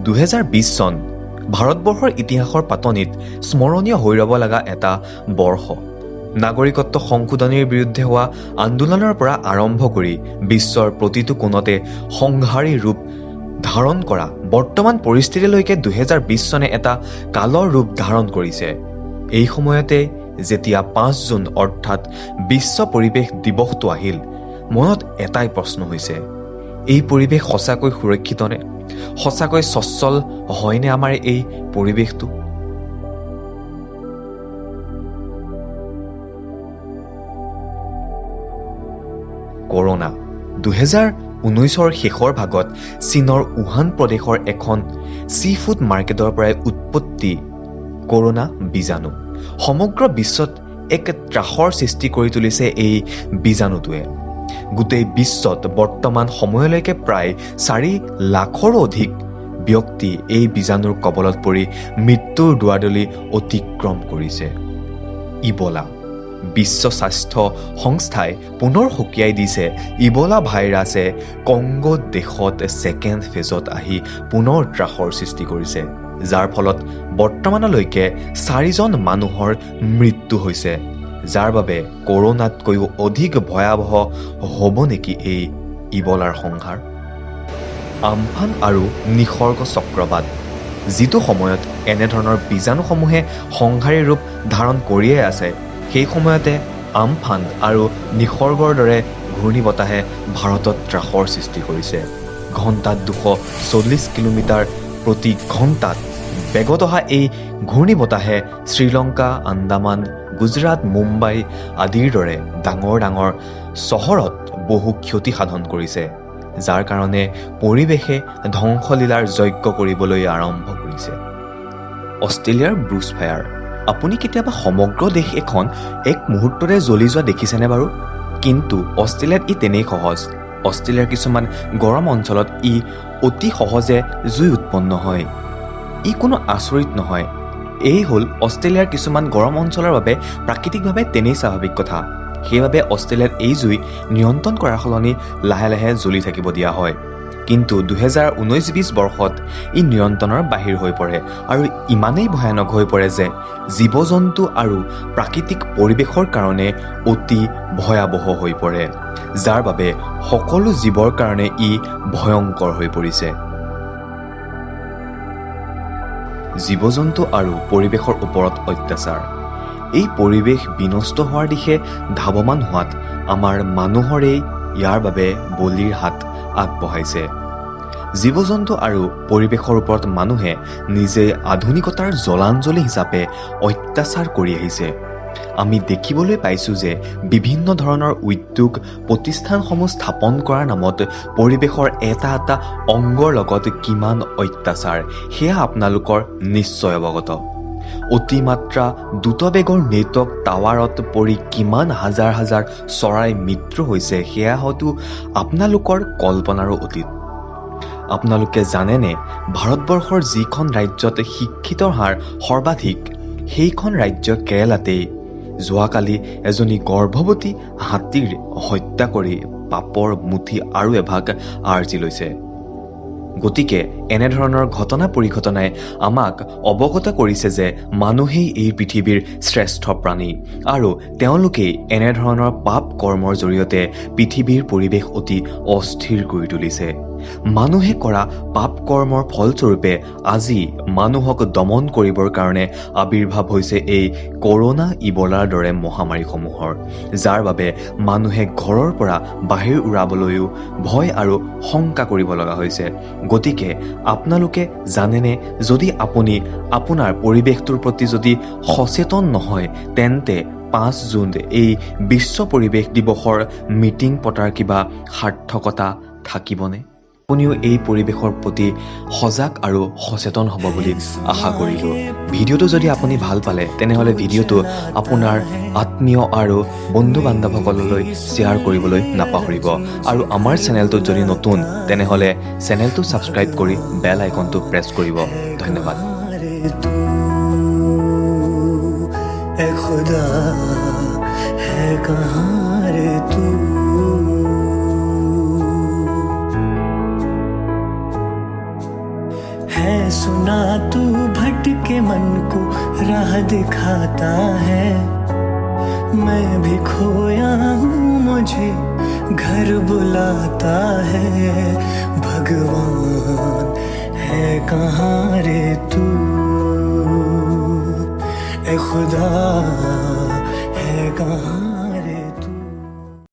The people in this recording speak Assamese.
2020 চন ভাৰতবৰ্ষৰ ইতিহাসৰ পাতনিত স্মৰণীয় হৈ ৰ'ব লগা এটা বৰ্ষ। নাগৰিকত্ব সংশোধনীৰ বিৰুদ্ধে হোৱা আন্দোলনৰ পৰা আৰম্ভ কৰি বিশ্বৰ প্ৰতিটো কোণতে সংহাৰী ৰূপ ধাৰণ কৰা বৰ্তমান পৰিস্থিতিলৈকে 2020 চনে এটা কালৰ ৰূপ ধাৰণ কৰিছে। এই সময়তে যেতিয়া 5 জুন অৰ্থাৎ বিশ্ব পৰিৱেশ দিৱসটো আহিল, মনত এটাই প্ৰশ্ন হৈছে, এই পৰিৱেশ সঁচাকৈ সুৰক্ষিতনে? সঁচাকৈ সচ্ছল হয়নে আমাৰ এই পৰিৱেশটো? কৰোনা 2019ৰ শেষৰ ভাগত চীনৰ উহান প্ৰদেশৰ এখন চি ফুড মাৰ্কেটৰ পৰাই উৎপত্তি কৰোনা বীজাণু। সমগ্ৰ বিশ্বত এক ত্ৰাসৰ সৃষ্টি কৰি তুলিছে এই বীজাণুটোৱে। গোটেই বিশ্বত বৰ্তমান সময়লৈকে প্ৰায় 4 লাখৰো অধিক ব্যক্তি এই বীজাণুৰ কবলত পৰি মৃত্যুৰ দুৱাৰদলি অতিক্ৰম কৰিছে। ইবলা বিশ্ব স্বাস্থ্য সংস্থাই পুনৰ সকীয়াই দিছে, ইবলা ভাইৰাছে কংগো দেশত ছেকেণ্ড ফেজত আহি পুনৰ ত্ৰাসৰ সৃষ্টি কৰিছে, যাৰ ফলত বৰ্তমানলৈকে 4জন মানুহৰ মৃত্যু হৈছে, যাৰ বাবে কৰোনাতকৈও অধিক ভয়াৱহ হ'ব নেকি এই ইবলাৰ সংহাৰ? আমফান আৰু নিসৰ্গ চক্ৰবাত, যিটো সময়ত এনেধৰণৰ বীজাণুসমূহে সংহাৰী ৰূপ ধাৰণ কৰিয়ে আছে, সেই সময়তে আমফান আৰু নিসৰ্গৰ দৰে ঘূৰ্ণীবতাহে ভাৰতত ত্ৰাসৰ সৃষ্টি কৰিছে। ঘণ্টাত 240 কিলোমিটাৰ প্ৰতি ঘণ্টাত বেগত অহা এই ঘূৰ্ণীবতাহে শ্ৰীলংকা, আন্দামান, গুজৰাট, মুম্বাই আদিৰ দৰে ডাঙৰ ডাঙৰ চহৰত বহু ক্ষতি সাধন কৰিছে, যাৰ কাৰণে পৰিৱেশে ধ্বংসলীলাৰ যজ্ঞ কৰিবলৈ আৰম্ভ কৰিছে। অষ্ট্ৰেলিয়াৰ ব্ৰুছ ফায়াৰ, আপুনি কেতিয়াবা সমগ্ৰ দেশ এখন এক মুহূৰ্ততে জ্বলি যোৱা দেখিছেনে বাৰু? কিন্তু অষ্ট্ৰেলিয়াত ই তেনেই সহজ। অষ্ট্ৰেলিয়াৰ কিছুমান গৰম অঞ্চলত ই অতি সহজে জুই উৎপন্ন হয়। ই কোনো আচৰিত নহয়। এই হ'ল অষ্ট্ৰেলিয়াৰ কিছুমান গৰম অঞ্চলৰ বাবে প্ৰাকৃতিকভাৱে তেনেই স্বাভাৱিক কথা। সেইবাবে অষ্ট্ৰেলিয়াত এই জুই নিয়ন্ত্ৰণ কৰাৰ সলনি লাহে লাহে জ্বলি থাকিব দিয়া হয়। কিন্তু 2019-20 বৰ্ষত ই নিয়ন্ত্ৰণৰ বাহিৰ হৈ পৰে আৰু ইমানেই ভয়ানক হৈ পৰে যে জীৱ-জন্তু আৰু প্ৰাকৃতিক পৰিৱেশৰ কাৰণে অতি ভয়াৱহ হৈ পৰে, যাৰ বাবে সকলো জীৱৰ কাৰণে ই ভয়ংকৰ হৈ পৰিছে। জীৱ-জন্তু আৰু পৰিৱেশৰ ওপৰত অত্যাচাৰ, এই পৰিৱেশ বিনষ্ট হোৱাৰ দিশে ধাৱমান হোৱাত আমাৰ মানুহৰেই ইয়াৰ বাবে বলিৰ হাত আগবঢ়াইছে। জীৱ-জন্তু আৰু পৰিৱেশৰ ওপৰত মানুহে নিজেই আধুনিকতাৰ জলাঞ্জলি হিচাপে অত্যাচাৰ কৰি আহিছে। আমি দেখিবলৈ পাইছোঁ যে বিভিন্ন ধৰণৰ উদ্যোগ প্ৰতিষ্ঠানসমূহ স্থাপন কৰাৰ নামত পৰিৱেশৰ এটা এটা অংগৰ লগত কিমান অত্যাচাৰ, সেয়া আপোনালোকৰ নিশ্চয় অৱগত। অতিমাত্ৰা দ্ৰুতবেগৰ নেটৱৰ্ক টাৱাৰত পৰি কিমান হাজাৰ হাজাৰ চৰাই মৃত্যু হৈছে, সেয়া হয়তো আপোনালোকৰ কল্পনাৰো অতীত। আপোনালোকে জানেনে ভাৰতবৰ্ষৰ যিখন ৰাজ্যত শিক্ষিতৰ হাৰ সৰ্বাধিক, সেইখন ৰাজ্য কেৰালাতেই যোৱাকালি এজনী গৰ্ভৱতী হাতীৰ হত্যা কৰি পাপৰ মুঠি আৰু এভাগ আৰ্জি লৈছে। গতিকে এনেধৰণৰ ঘটনা পৰিঘটনাই আমাক অৱগত কৰিছে যে মানুহেই এই পৃথিৱীৰ শ্ৰেষ্ঠ প্ৰাণী আৰু তেওঁলোকেই এনেধৰণৰ পাপ কৰ্মৰ জৰিয়তে পৃথিৱীৰ পৰিৱেশ অতি অস্থিৰ কৰি তুলিছে। মানুহে কৰা পাপ কৰ্মৰ ফলস্বৰূপে আজি মানুহক দমন কৰিবৰ কাৰণে আৱিৰ্ভাৱ হৈছে এই কৰোনা ইবলাৰ দৰে মহামাৰীসমূহৰ, যাৰ বাবে মানুহে ঘৰৰ পৰা বাহিৰ ওলাবলৈও ভয় আৰু শংকা কৰিব লগা হৈছে। গতিকে আপোনালোকে জানেনে, যদি আপুনি আপোনাৰ পৰিৱেশটোৰ প্ৰতি যদি সচেতন নহয়, তেন্তে 5 জুন এই বিশ্ব পৰিৱেশ দিৱসৰ মিটিং পতাৰ কিবা সাৰ্থকতা থাকিবনে? আপুনিও এই পৰিৱেশৰ প্ৰতি সজাগ আৰু সচেতন হ'ব বুলি আশা কৰিলোঁ। ভিডিঅ'টো যদি আপুনি ভাল পালে, তেনেহ'লে ভিডিঅ'টো আপোনাৰ আত্মীয় আৰু বন্ধু-বান্ধৱসকললৈ শ্বেয়াৰ কৰিবলৈ নাপাহৰিব। আৰু আমাৰ চেনেলটোত যদি নতুন, তেনেহ'লে চেনেলটো ছাবস্ক্ৰাইব কৰি বেল আইকনটো প্ৰেছ কৰিব। ধন্যবাদ। खुदा है कहाँ रे तू, है सुना तू भटके मन को राह दिखाता है। मैं भी खोया हूँ, मुझे घर बुलाता है। भगवान है कहाँ रे तू, ए खुदा।